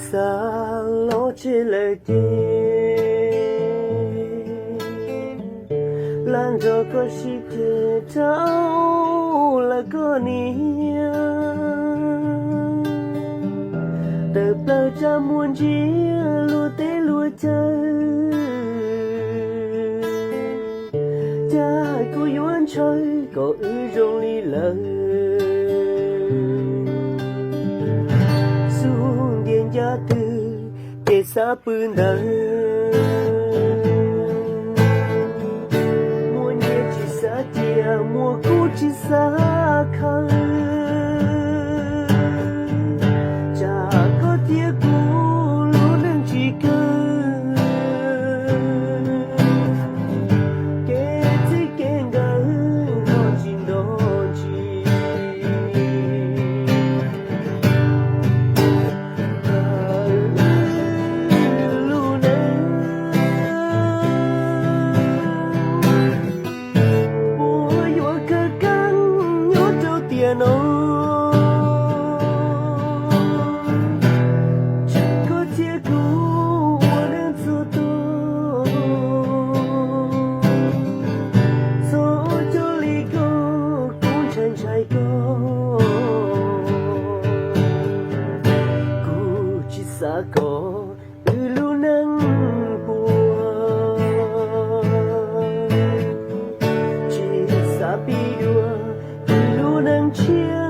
Xav los tseg lawm ces, lam nrog koj sib ceg rau lawv koj niam. Tawm plaws rab muag ntsiab luag teb luag chaw, cas kuv yuav ntshaw kom wb zoo li lawm. Xub ntiag ncaj twg ces xav pw ntawd. Muaj nyiaj tsis xav cia, muaj kub tsis xav khaws. Tsam koj thiab kuv lub neej tsis kawg, kev txij kev nkawm los tsis nto ntsis. Lub neej puas yuav kawg keeb nyob rau tiam no? Tsam koj thiab kuv ua neej txhua tus, txhob coj li koj, kuv ntshai ntshai koj. Kuv tsis xav kom wb lub neej puas, tsis xav pib dua wb lub neej tshiab.